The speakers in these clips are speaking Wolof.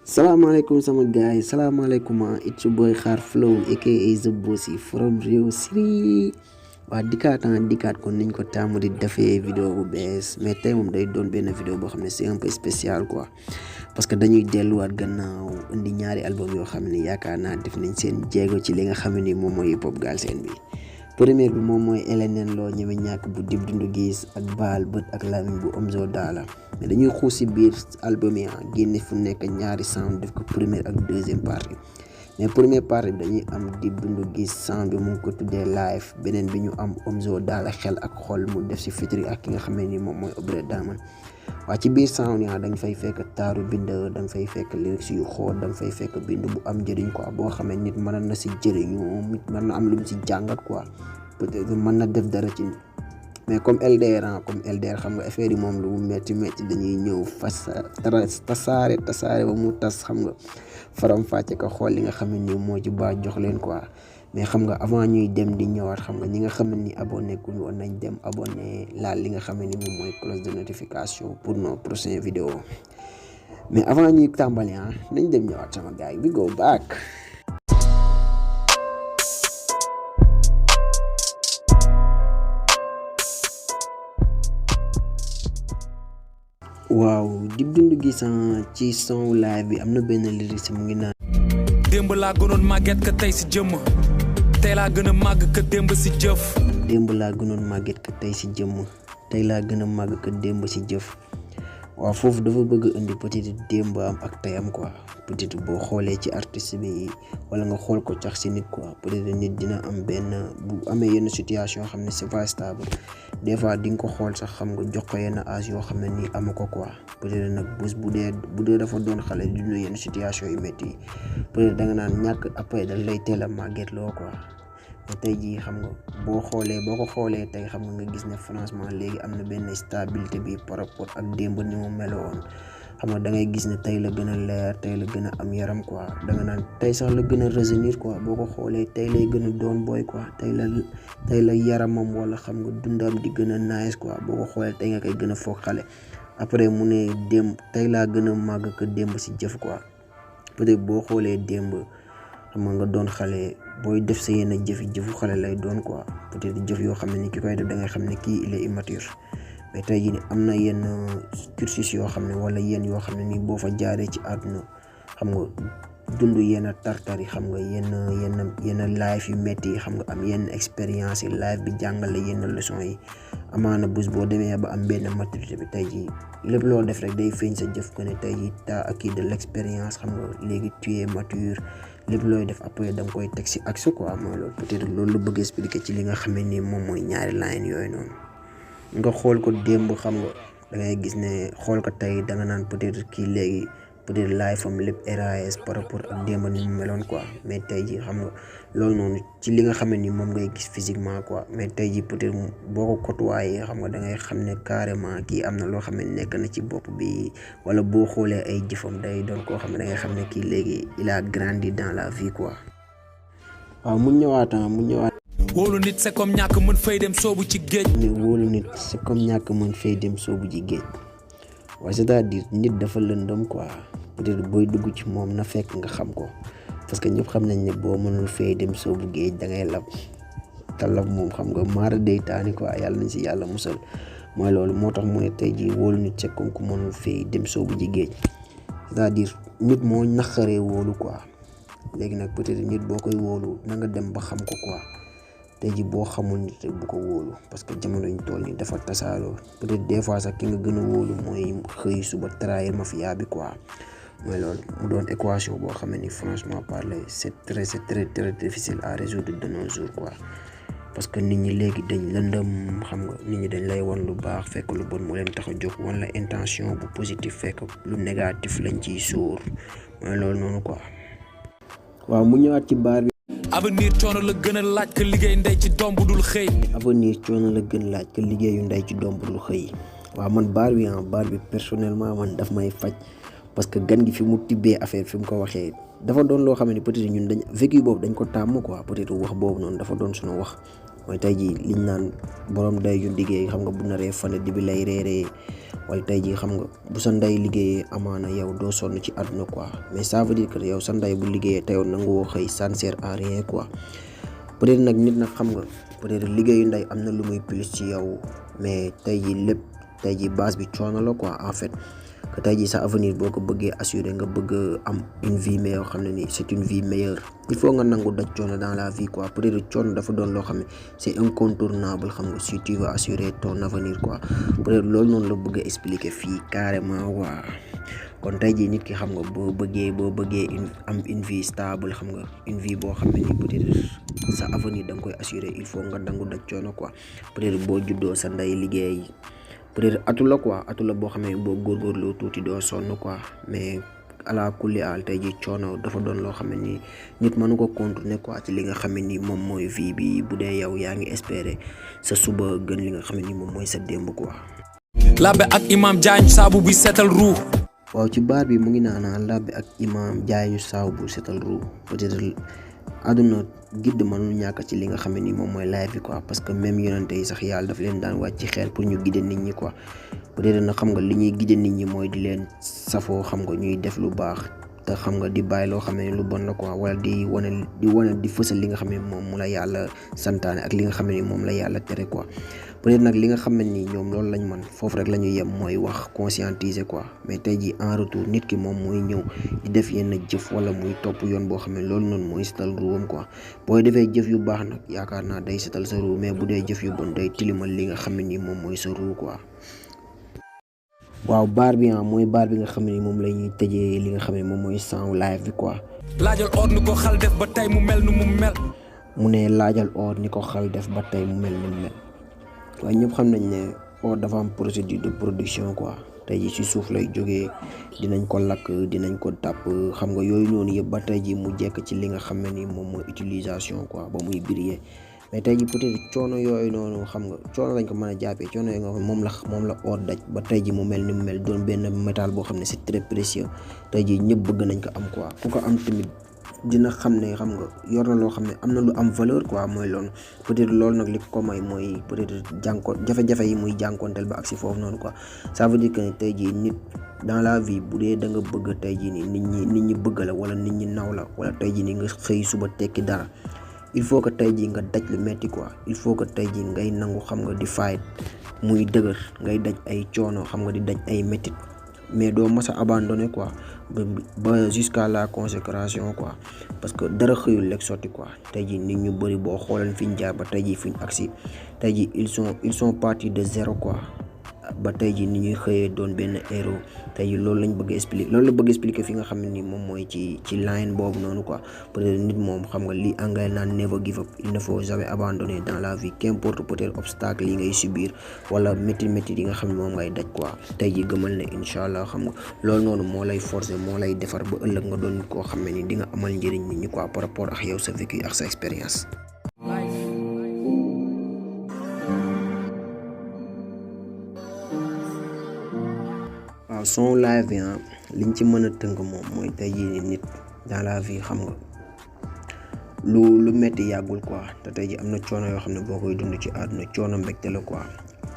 Salaamaaleykum sama guys, salaamaaleykum it's your boy Xaar Flow aka The Bossy from Rio City. waa dikkaat kon niñ ko tàmm di defee vidéo bu bees mais tey moom day doon benn vidéo boo xam ne c'est un peu spécial quoi parce que dañuy delluwaat gannaaw indi ñaari album yoo xam ne yaakaar naa def nañ seen jéego ci li nga xam ne ni moom mooy hip hop Galsen bi. première bi moom mooy LNN loo ñeme ñàkk bu Dip Doundou Guiss ak Baal Bët ak Lamine bu Omzo Dollar mais dañuy xuus si biir album yi génne fu nekk ñaari sound def ko première ak deuxième partie mais première partie bi dañuy am Dip Doundou Guiss sound bi mu ngi ko tuddee live beneen bi ñu am Omzo Dollar xel ak xol mu def si featuring ak ki nga xam ne ni moom mooy Obré Daman. waa ci biir sound da nga fay fekk taaru bind da nga fay fekk lyrics yu xool da nga fay fekk bind bu am njëriñ quoi boo xamee nit mën na si jëriñu nit mën na am lu mu si jàngat quoi peut-être mën na def dara ci mais comme LDR xam nga affaire yi moom lu mu métti dañuy ñëw tasaare ba mu tas xam nga faram fàcce ko xool li nga xam ne ni moo ci baax jox leen quoi. mais xam nga avant ñuy dem di ñëwaat xam nga ñi nga xam ne ni abonné ku ñu woon nañ dem abonné laal li nga xam ne ni moom mooy cloche de notification pour nos prochaines vidéos mais avant ñuy tàmbali nañ dem ñëwaat sama gars yi we go back. waaw Dip Doundou Guiss ci son live bi am na benn lyrics mu ngi naan. démb laa gënoon màgget ka tey si jëmm tey laa gën a màgg ka démb si jëf. démb laa gënoon màgget ka tey si jëmm tey laa gën a màgg ka démb si jëf waaw foofu dafa bëgg indi peut-être démb am ak tey am quoi peut-être boo xoolee ci artiste bi wala nga xool ko cax si nit quoi peut-être nit dina am benn bu amee yenn situation xam ne c'est pas stable des fois di nga ko xool sax xam nga jox ko yenn âge yoo xam ne nii amu ko quoi peut-être nag bu dee dafa doon xale di dund yenn situation yu métti yi peut-être da nga naan ñàkk après dañ lay teel a màgget loo quoi. te tey jii xam nga boo ko xoolee tey xam nga gis ne franchement léegi am na benn stabilité bi par rapport ak démb ni mu meloon xam nga da ngay gis ne tey la gën a leer tey la gën a am yaram quoi da nga naan tey sax la gën a rajeunir quoi boo ko xoolee tey lay gën a doon boy quoi tey la yaramam wala xam nga dundam di gën a nice quoi boo ko xoolee tey nga koy gën a foog xale après mu ne démb tey laa gën a màgg ko démb si jëf quoi peut-être boo xoolee démb xam nga doon xale booy def sa yenn jëfu xale lay doon quoi peut-être jëf yoo xam ne ni ki koy def da ngay xam ne kii il est immature mais tey jii am na yenn cursus yoo xam ne wala yenn yoo xam ne nii boo fa jaaree ci àdduna xam nga dund yenn tartar yi xam nga yenn life yu métti yi xam nga am yenn expérience yi life bi jàngale yenn leçon yi amaana bés boo demee ba am benn maturité bi tey jii lépp loo def rek day feeñ sa jëf ko ne tey jii t'as acquis de l'expérience xam nga léegi tu es mature lépp looy def après da nga koy teg si axe quoi mooy loolu peut-être loolu la bëgg expliquer ci li nga xam ne nii moom mooy ñaari line yooyu noonu nga xool ko démb xam nga da ngay gis ne xool ko tey da nga naan peut-être kii léegi peut-être life am lépp RAS par rapport ak démb ni mu meloon quoi mais tey jii xam nga loolu noonu ci li nga xam ne ni moom ngay gis physiquement quoi mais tey jii peut-être boo ko côtoyé xam nga da ngay xam ne carrément kii am na loo xam ne nekk na ci bopp bi wala boo xoolee ay jëfam day doon koo xam ne da ngay xam ne kii léegi il a grandi dans la vie quoi. waaw mu ñëwaat. wóolu nit c'est comme ñàkk mën fay dem soobu ci géej. wóolu nit c'est comme ñàkk mën fay dem soobu ci géej. waaw c'est-à-dire nit dafa lëndëm quoi peut-être booy dugg ci moom na fekk nga xam ko parce que ñëpp xam nañ ne boo mënul fay dem soobu géej da ngay lab te lab moom xam nga maara day taani quoi yàlla nañ si yàlla musal mooy loolu moo tax mu ne tey jii wóolu nit c'est comme ku mënul fay dem soobu ji géej c'est-à-dire nit moo naqaree wóolu quoi léegi nag peut-être nit boo koy wóolu na nga dem ba xam ko quoi tey jii boo xamul nit rek bu ko wóolu parce que jamono ñu toll nii dafa tasaaroo peut-être des fois sax ki nga gën a wóolu mooy xëy suba trahir mafia bi quoi mooy loolu mu doon équation boo xam ne ni franchement parler c'est très difficile à résoudre de nos jours quoi parce que nit ñi léegi dañ lëndëm xam nga nit ñi dañ lay wan lu baax fekk lu bon mu leen tax a jóg wan la intention bu positif fekk lu négatif lañ ciy sóor mooy loolu noonu quoi. waaw mu ñëwaat ci baar bi. avenir coono la gën a laaj ka liggéey ndey ci doom bu dul xëy. avenir coono la gën laaj ka liggéeyu ndey ci doom bu dul xëy. waaw man baar bi personnellement man daf may faj parce que gan gi fi mu tibbee affaire fi mu ko waxee dafa doon loo xam ne peut-être ñun dañ vécu boobu dañ ko tàmm quoi peut-être wax boobu noonu dafa doon suñu wax mooy tey jii liñ naan borom day yu liggéey xam nga bu naree fan di bi lay reeree wala tey jii xam nga bu sa ndey liggéeyee amaana yow doo sonn ci àdduna quoi mais ça veut dire que yow sa ndey bu liggéeyee te yow nangoo xëy ça ne sert à rien quoi. peut-être nag nit nag xam nga peut-être liggéeyu ndey am na lu muy plus ci yow mais tey jii base bi coono la quoi en fait. que tey jii sa avenir boo ko bëggee assurer nga bëgg am une vie meilleure xam ne ni c'est une vie meilleure il faut nga nangu daj coono dans la vie quoi peut-être coono dafa doon loo xam ne c'est incontournable xam nga si tu veux assurer ton avenir quoi peut-être loolu noonu la bëgg a expliquer fii carrément waa kon tey jii nit ki xam nga boo bëggee am une vie stable xam nga une vie boo xam ne ni peut-être sa avenir da nga koy assurer il faut nga nangu daj coono quoi peut-être boo juddoo sa ndey liggéey peut-être atu la boo xam ne boo góorgóorloo tuuti doo sonn quoi mais ala kulli aal tey jii coono dafa doon loo xam ne ni nit mënu ko contourner quoi ci li nga xam ne ni moom mooy vie bi bu dee yow yaa ngi espérer sa suba gën li nga xam ne ni moom mooy sa démb quoi. Labbe ak Imam Diagne saabu bi setal ruu. waaw ci baar bi mu ngi naan Labbe ak Imam Diagne saabu bu setal ruu peut-être àdduna gidd mënul ñàkk ci li nga xam ne ni moom mooy live bi quoi parce que même yonente yi sax yàlla dafa leen daan wàcc ci xel pour ñu guider nit ñi quoi peut-être na xam nga li ñuy guider nit ñi mooy di leen safoo xam nga ñuy def lu baax te xam nga di bàyyi loo xam ne lu bon la quoi wala di wane di fësal li nga xam ne moom mu la yàlla santaane ak li nga xam ne ni moom la yàlla tere quoi peut-être nag li nga xam ne ni ñoom loolu lañ mën foofu rek la ñuy yem mooy wax conscientiser quoi mais tey jii en retour nit ki moom mooy ñëw di def yenn jëf wala muy topp yoon boo xam ne loolu noonu mooy setal ruwam quoi booy defee jëf yu baax nag yaakaar naa day setal sa ruu mais bu dee jëf yu bon day tilimal li nga xam ne ni moom mooy sa ruu quoi. waaw baar bi mooy baar bi nga xam ne ni moom la ñuy tëjee li nga xam ne moom mooy sound live bi quoi. laajal or ni ko xal def ba tey mu mel nu mu mel. mu ne laajal or ni ko xal def ba tey mu mel ni mu mel waaye ñëpp xam nañ ne or dafa am procédure de production quoi tey jii ci suuf lay jógee dinañ ko lakk dinañ ko tàpp xam nga yooyu noonu yëpp ba tey jii mu jekk ci li nga xam ne ni moom mooy utilisation quoi ba muy briller mais tey jii peut-être coono yooyu noonu xam nga coono lañ ko mën a jàppee coono yooyu nga xam moom la or daj ba tey jii mu mel ni mu mel doon benn métal boo xam ne c'est très précieux tey jii ñëpp bëgg nañ ko am quoi ku ko am tamit dina xam ne xam nga yor na loo xam ne am na lu am valeur quoi mooy loolu peut-être loolu nag li ko may mooy peut-être jafe-jafe yi muy jànkoonteel ba ak si foofu noonu quoi ça veut dire que ne tey jii nit dans la vie bu dee da nga bëgg tey jii nii nit ñi bëgg la wala nit ñi naw la wala tey jii nii nga xëy suba tekki dara il faut que tey jii nga daj lu metti quoi il faut que tey jii ngay nangu xam nga di fight muy dëgër ngay daj ay coono xam nga di daj ay métit mais doo mas a abandonné quoi ba jusqu'à la consécration quoi parce que dara xëyul lekk sotti quoi tey jii nit ñu bëri boo xooleen fi ñu jaar ba tey jii fi ñu agsi tey jii ils sont partis de zéro quoi ba tey jii ni ñuy xëyee doon benn héros tey jii loolu lañ bëgg expliquer loolu la bëgg expliquer fi nga xam ne ni moom mooy ci line boobu noonu quoi peut-être nit moom xam nga li anglais naan never give up il ne faut jamais abandonner dans la vie qu'importe peut-être obstacle yi ngay subir wala métti yi nga xam ne moom ngay daj quoi tey jii gëmal ne incha allah xam nga loolu noonu moo lay forcer moo lay defar ba ëllëg nga doon koo xam ne ni di nga amal njëriñ nit ñi quoi par rapport ak yow sa vécu ak sa expérience. son live bi liñ ci mën a tënk moom mooy tey jii nit dans la vie xam nga lu metti yàggul quoi te tey jii am na coono yoo xam ne boo koy dund ci àdduna coono mbégte la quoi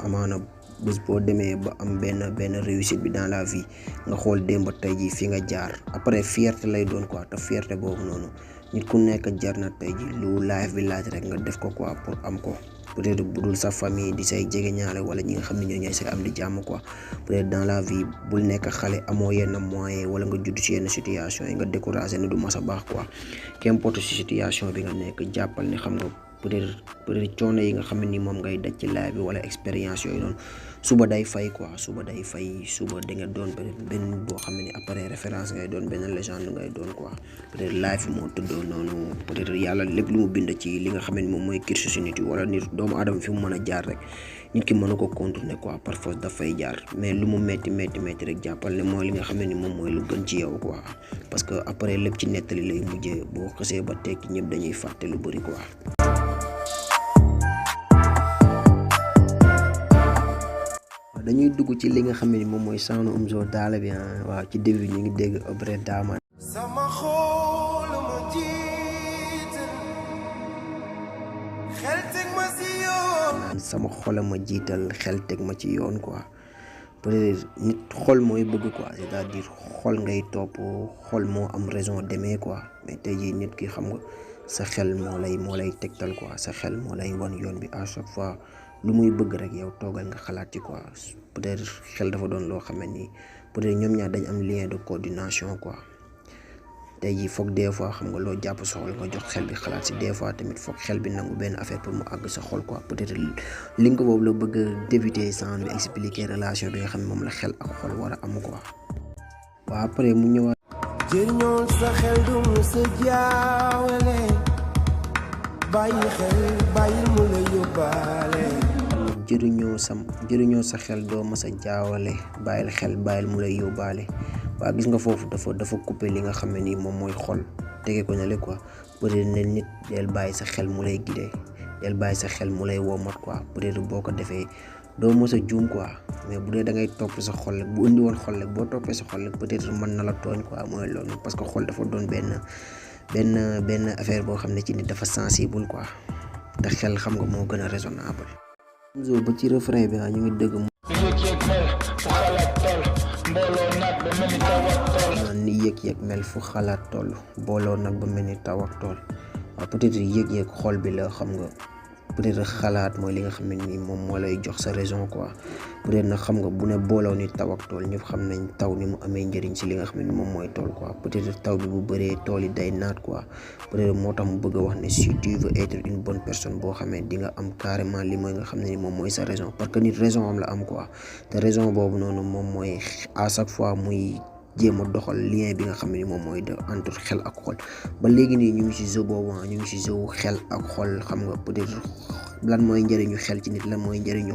amaana bés boo demee ba am benn réussite bi dans la vie nga xool démb tey jii fi nga jaar après fierté lay doon quoi te fierté boobu noonu nit ku nekk jar na tey jii lu live bi laaj rek nga def ko quoi pour am ko. peut-être bu dul sa famille di say jege ñaale wala ñi nga xam ne ñooy say am di jàmm quoi peut-être dans la vie bul nekk xale amoo yenn moyen wala nga judd ci yenn situation yi nga découragé ne du mas a baax quoi qu'importe ci situation bi nga nekk jàppal ne xam nga peut-être coono yi nga xam ne ni moom ngay daj ci live bi wala expérience yooyu noonu suba day fay quoi suba da nga doon benn boo xam ne ni après référence ngay doon benn légende ngay doon quoi peut-être live moo tëddoo noonu peut-être yàlla lépp lu mu bind ci li nga xam ne ni moom mooy cursus nit yi wala nit doomu aadama fi mu mën a jaar rek nit ki mënu ko contourner quoi par force dafay jaar mais lu mu metti rek jàppal ne mooy li nga xam ne ni moom mooy lu gën ci yow quoi parce que après lépp ci nettali lay mujjee boo xasee ba tekki ñëpp dañuy fàtte lu bari quoi. dañuy dugg ci li nga xam ne ni moom mooy Sound Omzo Dollar bi waaw ci début ñu ngi dégg Obré Dama sama xol ma jiital xel teg ma ci yoon sama xol ma jiital xel teg ma ci yoon quoi peut-être nit xol mooy bëgg quoi, c'est-à-dire xol ngay topp, xol moo am raison demee quoi. mais tey jii nit ki xam nga sa xel moo lay tegtal quoi, sa xel moo lay wan yoon bi à chaque fois. lu muy bëgg rek yow toogal nga xalaat ci quoi. peut-être xel dafa doon loo xam ne nii peut-être ñoom ñaar dañ am lien de coordination quoi. tey jii foog des fois xam nga loo jàpp sa xol nga jox xel bi xalaat si, des fois tamit foog xel bi nangu benn affaire pour mu àgg sa xol quoi. peut-être link boobu la bëgg a débuter sans bi expliquer relation bi nga xam ne moom la xel ak xol war a am quoi. waaw après mu ñëwaat. jëriñool sa xel du mu sa jaawale bàyyi xel bàyyi mu la yóbbaale. jëriñoo sa xel doo mës a jaawale bàyyil xel bàyyil mu lay yóbbaale. waa gis nga foofu dafa coupé li nga xam ne nii moom mooy xol tege ko ne le quoi. peut-être ne nit del bàyyi sa xel mu lay guider, del bàyyi sa xel mu lay womat quoi. peut-être boo ko defee doo mës a juum quoi. mais bu dee da ngay topp sa xol rek bu indi woon xol rek boo toppee sa xol rek peut-être mën na la tooñ quoi. mooy loolu parce que xol dafa doon benn affaire boo xam ne ci nit dafa sensible quoi. te xel xam nga moo gën a raisonnable. ba ci refrain bi ñu ngi dëgg ni yëg-yëg mel fu xalaat toll booloo nag ba mel ni taw ak tool. waaw peut-être yëg-yëg xol bi la xam nga, peut-être xalaat mooy li nga xam ne nii moom moo lay jox sa raison quoi. peut-être nag xam nga bu ne booloo ni taw ak tool ñëpp xam nañ taw ni mu amee njëriñ si li nga xam ne moom mooy tool quoi. peut-être taw bi bu bëree tool yi day naat quoi. peut-être moo tax mu bëgg a wax ne si tu veux être une bonne personne boo xamee di nga am carrément li mooy nga xam ne ni moom mooy sa raison, parce que nit raison am la am quoi. te raison boobu noonu moom mooy à chaque fois muy jéem a doxal lien bi nga xam ne ni moom mooy de entre xel ak xol. ba léegi nii ñu ngi ci jeu boobu ñu ngi ci jeu xel ak xol xam nga. peut-être lan mooy njëriñu xel ci nit, lan mooy njëriñu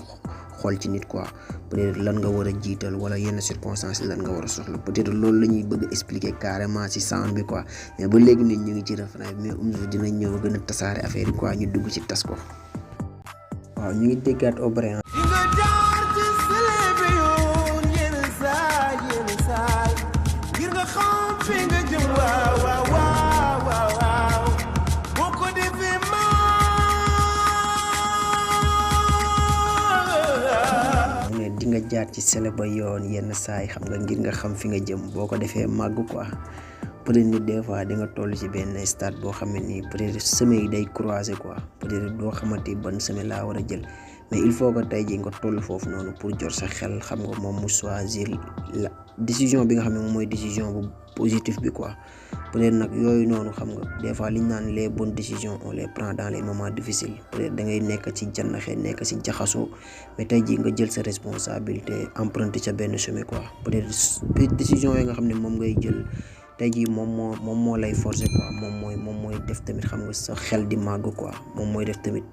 xol ci nit quoi. peut-être lan nga war a jiital wala yenn circonstances lan nga war a soxla. peut-être loolu la ñuy bëgg expliquer carrément ci sound bi quoi. mais ba léegi nii ñu ngi ci refrain bi, mais Omzo dinañ ñëw gën a tasaare affaire yi quoi, ñu dugg ci tas ko. waaw ñu ngi déggaat Obré. di nga jaar ci sele ba yoon yenn saay xam nga ngir nga xam fi nga jëm boo ko defee màgg quoi. peut-être nit des fois di nga toll ci benn stade boo xam ne nii peut-être semé yi day croiser quoi. peut-être doo xamante ban semé laa war a jël, mais il faut que tey jii nga toll foofu noonu pour jot sa xel xam nga moom mu choisir la décision bi nga xam ne moom mooy décision bu positif bi quoi. peut-être nag yooyu noonu xam nga des fois liñ naan les bonnes décisions on les prend dans les moments difficiles. peut-être da ngay nekk ci jannaxee nekk ci jaxasoo, mais tey jii nga jël sa responsabilité emprunté ca benn chemin quoi. peut-être décision yi nga xam ne moom ngay jël tey jii moom moo lay forcer quoi. moom mooy def tamit xam nga sa xel di màgg quoi. moom mooy def tamit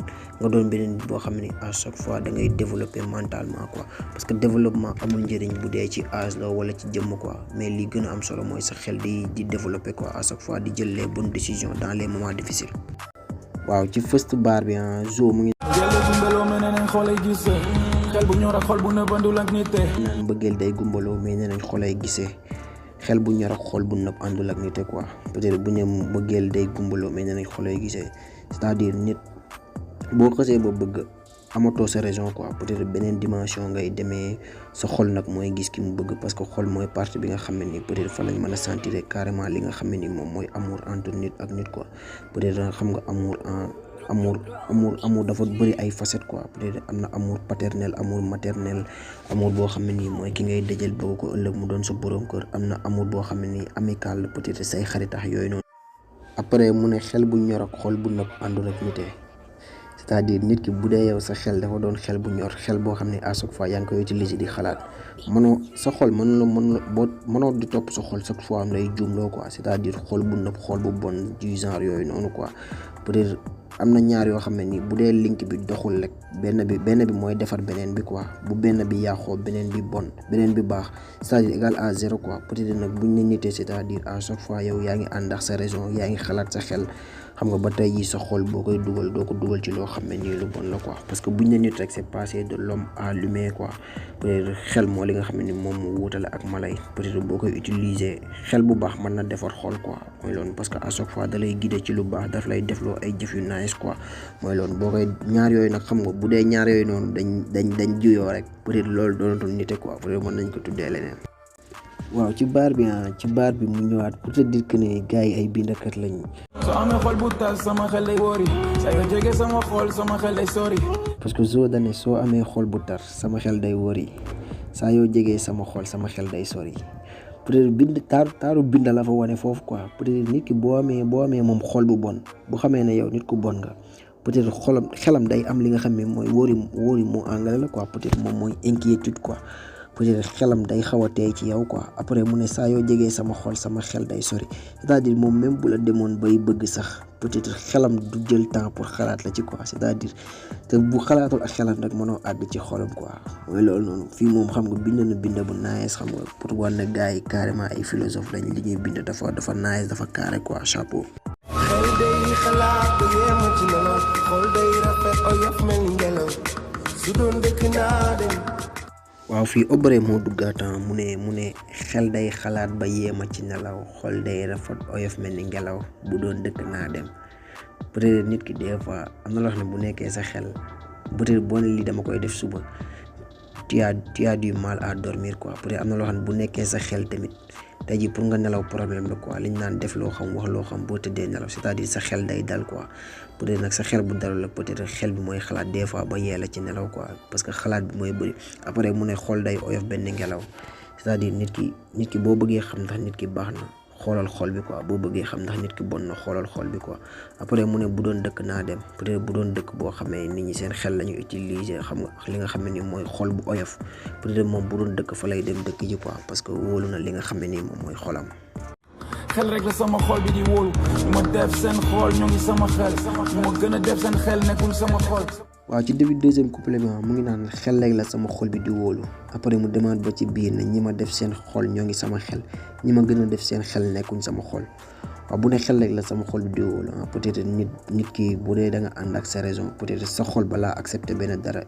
nga doon beneen boo xam ne à chaque fois da ngay développer mentalement quoi. parce que développement amul njëriñ bu dee ci âge la wala ci jëmm quoi, mais li gën a am solo mooy sa xel di développer quoi à chaque fois di jël les bonnes décisions dans les moments difficiles. waaw ci first bar bi Zo mu ngi naan mbëggeel day gumbaloo mais nee nañ xolay gisee. xel bu ñor ak xol bu nëb àndul ak nite quoi. peut-être bu ñu bëggeel day gumbaloo mais nee nañ xolay gisee, c'est-à-dire nit boo xasee ba bëgg amatoo sa raison quoi. peut-être beneen dimension ngay demee, sa xol nag mooy gis ki mu bëgg, parce que xol mooy partie bi nga xam ne ni peut-être fa lañ mën a sentir carrément li nga xam ne ni moom mooy amour entre nit ak nit quoi. peut-être xam nga amour dafa bëri ay facettes quoi. peut-être am na amour paternel, amour maternel, amour boo xam ne nii mooy ki ngay dëjël bëgg ko ëllëg mu doon sa borom kër. am na amour boo xam ne nii amical, peut-être say xaritax yooyu noonu. après mu ne xel bu ñor ak xol bu nëb àndul ak nite, c'est-à-dire nit ki bu dee yow sa xel dafa doon xel bu ñor, xel boo xam ne à chaque fois yaa ngi koy utiliser di xalaat, mënoo sa xol mënoo di topp sa xol chaque fois am lay juumloo quoi. c'est-à-dire xol bu nëb xol bu bon du genre yooyu noonu quoi. peut-être am na ñaar yoo xam ne ni bu dee link bi doxul rek benn bi mooy defar beneen bi quoi. bu benn bi yàqoo beneen bi bon, beneen bi baax, c'est-à-dire égal à zéro quoi. peut-être nag buñ ne nitee c'est-à-dire à chaque fois yow yaa ngi ànd ak sa raison, yaa ngi xalaat sa xel xam nga ba tey jii sa xol boo koy dugal doo ko dugal ci loo xam ne nii lu bon la quoi parce que buñ ne nit rek c'est passé de l'homme à l'humain quoi peut-être xel moo li nga xam ne ni moom mu wutale ak mala yi peut-être boo koy utiliser xel bu baax mën na defar xol quoi mooy loolu parce que à chaque fois da lay guider ci lu baax daf lay defloo ay jëf yu nice quoi mooy loolu boo koy ñaar yooyu nag xam nga bu dee ñaar yooyu noonu dañ juyoo rek peut-être loolu doonatul nite quoi peut-être mën nañ ko tuddee leneen. waaw ci baar bi mu ñëwaat pour te dire que ne gars yi ay bindakat lañu. soo amee xol bu tas sama xel lay wóori saa yoo jege sama xol sama xel lay sori. parce que Zo dane soo amee xol bu tar sama xel day wóori saa yoo jegee sama xol sama xel day sori peut-être bind taaru bind la fa wane foofu quoi peut-être nit ki boo amee moom xol bu bon bu xamee ne yow nit ku bon nga peut-être xelam day am li nga xam ne mooy wóori moo anglais la quoi peut-être moom mooy inquiétude quoi. peut-être xelam day xaw a teey ci yow quoi après mu ne saa yoo jegee sama xol sama xel day sori c'est-à-dire moom même bu la demoon bay bëgg sax peut-être xelam du jël temps pour xalaat la ci quoi c'est-à-dire te bu xalaatul ak xelam rek mënoo àgg ci xolam quoi mooy loolu noonu fii moom xam nga bind na bind bu nice xam nga pour war na gars yi carrément ay philosophe lañ li ñuy bind dafa nice dafa carré quoi chapeau. xel day xalaat ba yéema ci nelaw xol day rafet oyof mel ni ngelaw su doon dëkk naa dem. waaw fii Obré moo duggaatan mu ne xel day xalaat ba yéema ci nelaw xol day rafet oyof mel ni ngelaw bu doon dëkk naa dem peut-être nit ki des fois am na loo xam ne bu nekkee sa xel peut-être boo ne lii dama koy def suba tu as du mal à dormir quoi peut-être am na loo xam ne bu nekkee sa xel tamit tey jii pour nga nelaw problème la quoi liñ naan def loo xam wax loo xam boo tëddee nelaw c'est-à-dire sa xel day dal quoi peut-être nag sa xel bu dalul la peut-être xel bi mooy xalaat des fois ba yee la ci nelaw quoi parce que xalaat bi mooy bëri après mu ne xol day oyof benn ngelaw c'est-à-dire nit ki boo bëggee xam ndax nit ki baax na xoolal xol bi quoi boo bëggee xam ndax nit ki bon na xoolal xol bi quoi après mu ne bu doon dëkk naa dem peut-être bu doon dëkk boo xamee nit ñi seen xel la ñu utiliser xam nga li nga xam ne ni mooy xol bu oyof peut-être moom bu doon dëkk fa lay dem dëkk ji quoi parce que wóolu na li nga xam ne nii moom mooy xolam. xel rek la sama xol bi di wóolu ñu ma def seen xol ñoo ngi sama xel ñu ma gën a def seen xel nekkul sama xol. waaw ci début deuxième couplet bi mu ngi naan xel rek la sama xol bi di wóolu après mu demaat ba ci biir ne ñi ma def seen xol ñoo ngi sama xel ñi ma gën a def seen xel nekkuñ sama xol waaw bu ne xel rek la sama xol bi di wóolu peut-être nit ki bu dee da nga ànd ak sa raison peut-être sa xol balaa accepter benn dara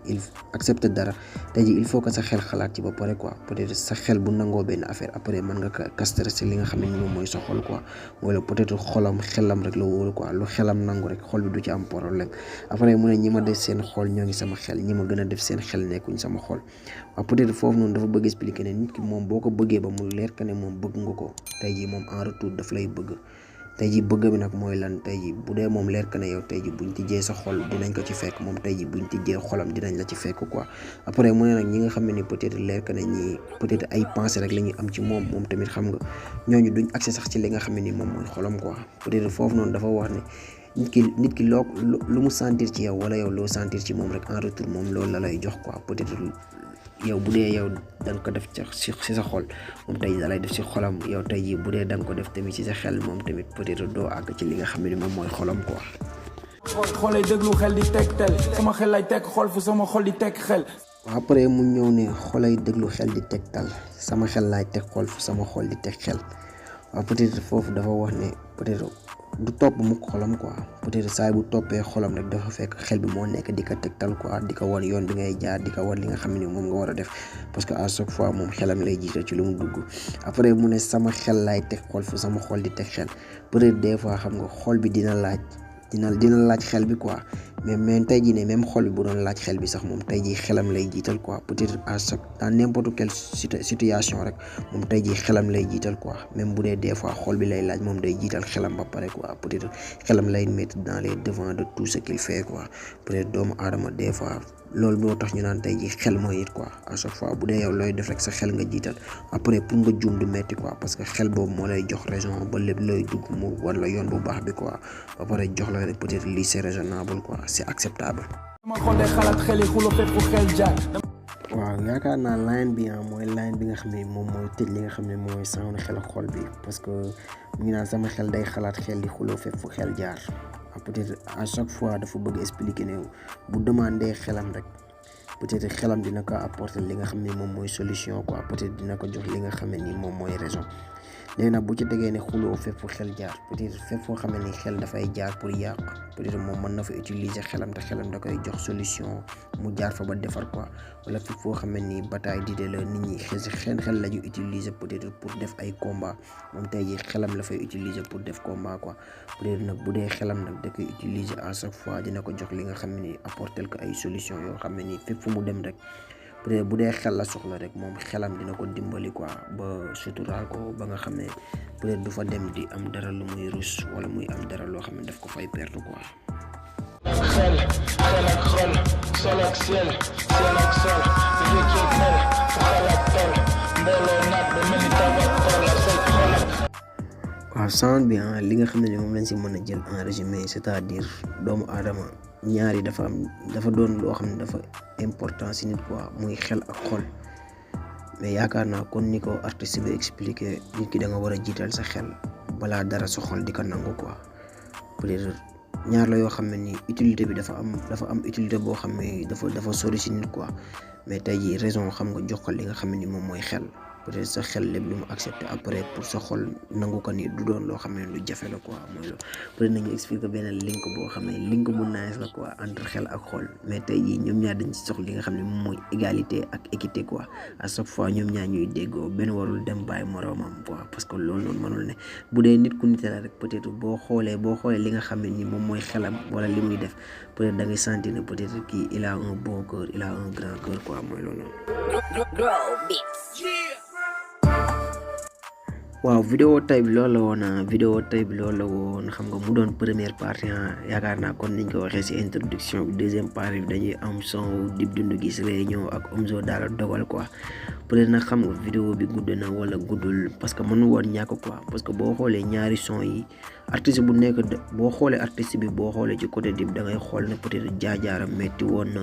tey ji il faut que sa xel xalaat ci ba pare quoi peut-être sa xel bu nangoo benn affaire après mën nga ko castre si li nga xam ne moom mooy sa xol quoi wala peut-être xelam rek la wóolu quoi lu xelam nangu rek xol bi du ci am problème après mu ne ñi ma def seen xol ñoo ngi sama xel ñi ma gën a def seen xel nekkuñ sama xol waaw peut-être foofu noonu dafa bëgg expliquer ne nit ki moom boo ko bëggee ba mu leer que ne moom bëgg nga ko tey ji moom en retour daf lay bëgg tey ji bëgg bi nag mooy lan tey ji bu dee moom leer que ne yow tey ji buñ tijjee sa xol dinañ ko ci fekk moom tey ji buñ tijjee xolam dinañ la ci fekk quoi après mu ne nag ñi nga xam ne ni peut-être leer que ne ñi peut-être ay pensée rek la ñuy am ci moom tamit xam nga ñooñu duñ accès sax ci li nga xam ne ni moom mooy xolam quoi peut-être foofu noonu dafa wax ne nit ki loo lu mu sentir ci yow wala yow loo sentir ci moom rek en retour moom loolu la lay jox quoi peut-être yow bu dee yow da nga ko def ci sa xol moom tey da lay def ci xolam yow tey jii bu dee da nga ko def tamit ci sa xel moom tamit peut-être doo àgg ci li nga xam ne moom mooy xolam quoi. xol lay déglu xel di teg tel sama xel lay teg xol fu sama xol di teg xel. après mu ñëw ne xolay déglu xel di teg tal sama xel laay teg xol fu sama xol di teg xel waaw peut-être foofu dafa wax ne peut-être du topp mukk xolam quoi peut-être saa bu toppee xolam rek dafa fekk xel bi moo nekk di ko tegtal quoi di ko wan yoon bi ngay jaar di ko wan li nga xam ne moom nga war a def parce que à chaque fois moom xelam lay jiital ci lu mu dugg après mu ne sama xel laay teg xol fu sama xol di teg xel peut-être des fois xam nga xol bi dina laaj xel bi quoi mais tey jii ne même xol bi bu doon laaj xel bi sax moom tey jii xelam lay jiital quoi peut-être dans n'importe quelle situation rek moom tey jii xelam lay jiital quoi même bu dee des fois xol bi lay laaj moom day jiital xelam ba pare quoi peut-être xelam lay mettre dans les devants de tout ce qu'il fait quoi peut-être doomu aadama des fois loolu moo tax ñu naan tey jii xel mooy it quoi à chaque fois bu dee yow looy def rek sa xel nga jiital après pour nga juum du metti quoi parce que xel boobu moo lay jox raison ba lépp looy dugg mu war la yoon bu baax bi quoi ba pare jox la rek peut-être lii c'est raisonnable quoi c'est acceptable. sama xol day xalaat xel yi xuloo fépp fu xel jaar. waaw yaakaar naa line bi mooy line bi nga xam ne moom mooy tëj li nga xam ne mooy sound xel xol bi parce que mu ngi naan sama xel day xalaat xel yi xuloo fépp fu xel jaar. peut-être à chaque fois dafa bëgg expliquer ne bu demandé xelam rek peut-être xelam dina ko apporter li nga xam ne moom mooy solution quoi peut-être dina ko jox li nga xam ne ni moom mooy raison léegi nag bu ci tegee ne xuloo fépp fu xel jaar peut-être fépp foo xam ne ni xel dafay jaar pour yàq peut-être moom mën na fa utiliser xelam te xelam da koy jox solution mu jaar fa ba defar quoi wala fépp foo xam ne ni bataille d'idées la nit ñi xel la ñu utiliser peut-être pour def ay combat moom tey jii xelam la fay utiliser pour def combat quoi peut-être nag bu dee xelam nag da koy utiliser à chaque fois dina ko jox li nga xam ne ni apporter ko ay solution yoo xam ne ni fépp fu mu dem rek peut-être bu dee xel la soxla rek moom xelam dina ko dimbali quoi ba suturaal ko ba nga xam ne peut-être du fa dem di am dara lu muy rus wala muy am dara loo xam ne daf ko fay perte quoi. xel ak xol sol ak sel ak sol yëg yëg mel xel ak tol mbooloo naat ba mel ni taw ak tol ak say xol ak waaw sound bi li nga xam ne ni moom lañ si mën a jël en résumé c'est-à-dire doomu aadama ñaar yi dafa doon loo xam ne dafa important si nit quoi muy xel ak xol mais yaakaar naa kon ni ko artiste bi expliqué nit ki da nga war a jiital sa xel balaa dara sa xol di ko nangu quoi peut-être ñaar la yoo xam ne ni utilité bi dafa am utilité boo xam ne dafa sori si nit quoi mais tey jii raison xam nga jox ko li nga xam ne ni moom mooy xel peut-être sa xel lépp lu mu accepté après pour sa xol nangu ko ni du doon loo xam ne lu jafe la quoi mooy loolu peut-être nañu expliqué benn link boo xam ne link bu nice la quoi entre xel ak xol mais tey jii ñoom ñaar dañ ci soxla li nga xam ne moom mooy égalité ak équité quoi à chaque fois ñoom ñaar ñuy déggoo benn warul dem bàyyi moroomam quoi parce que loolu noonu mënul ne bu dee nit ku nite la rek peut-être boo xoolee li nga xam ne ni moom mooy xelam wala li muy def peut-être da ngay sentir ne peut-être kii il a un bon cœur il a un grand cœur quoi mooy loolu waaw vidéo tey bi loolu la woon xam nga mu doon première partie yaakaar naa kon niñ ko waxee ci introduction bi deuxième partie bi dañuy am son Dip Doundou Guiss réunion ak Omzo Dollar Dogal quoi peut-être nag xam nga vidéo bi gudd na wala guddul parce que mënu woon ñàkk quoi parce que boo xoolee ñaari son yi artiste bu nekk boo xoolee artiste bi boo xoolee ci côté Dip da ngay xool ne peut-être jaajaaram metti woon na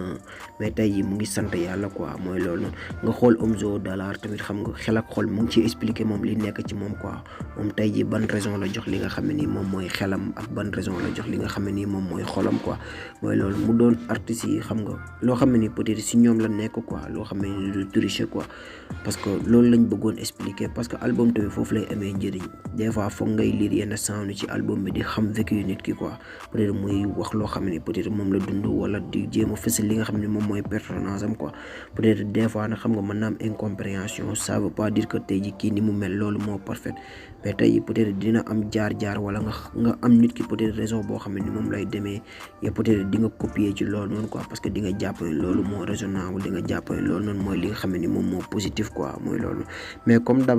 mais tey jii mu ngi sant yàlla quoi mooy loolu nga xool Omzo Dollar tamit xam nga xel ak xol mu ngi ciy expliquer moom li nekk ci moom quoi moom tey jii ban raison la jox li nga xam ne nii moom mooy xelam ak ban raison la jox li nga xam ne nii moom mooy xolam quoi mooy loolu mu doon artistes yi xam nga loo xam ne nii peut-être si ñoom la nekk quoi loo xam ne nii du tricher quoi parce que loolu lañ bëggoon expliquer parce que album tamit foofu lay amee njëriñ des fois foog ngay lire yenn sound ci album bi di xam vécu nit ki quoi peut-être muy wax loo xam ne peut-être moom la dund wala di jéem a fësal li nga xam ne moom mooy personnage am quoi peut-être des fois nag xam nga mën na am incompréhension ça veut pas dire que tey ji kii ni mu mel loolu moo parfait mais tey peut-être dina am jaar-jaar wala nga am nit ki peut-être raison boo xam ne moom lay demee et peut-être di nga copier ci loolu noonu quoi parce que di nga jàpp ne loolu moo raisonnable di nga jàpp ne loolu noonu mooy li nga xam ne ni moom moo positif quoi mooy loolu mais comme dab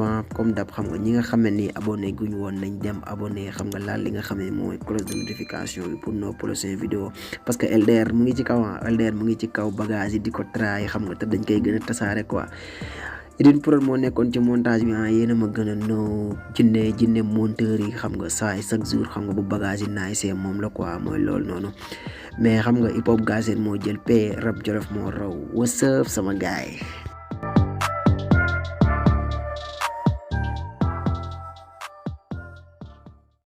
xam nga ñi nga xam ne ni abonné guñu woon nañ dem abonné xam nga laal li nga xam ne mooy cloche de notification bi pour nos prochaines vidéos parce que LDR mu ngi ci kaw bagage yi di ko traay xam nga te dañ koy gën a tasaare quoi Idine Prod moo nekkoon ci montage bi yéen a ma gën a noo jinne monteur yi xam nga saay chaque jour xam nga bu bagage yi naay see moom la quoi mooy loolu noonu mais xam nga hip hop Galsen moo jël rap Jolof moo raw what's up sama gaay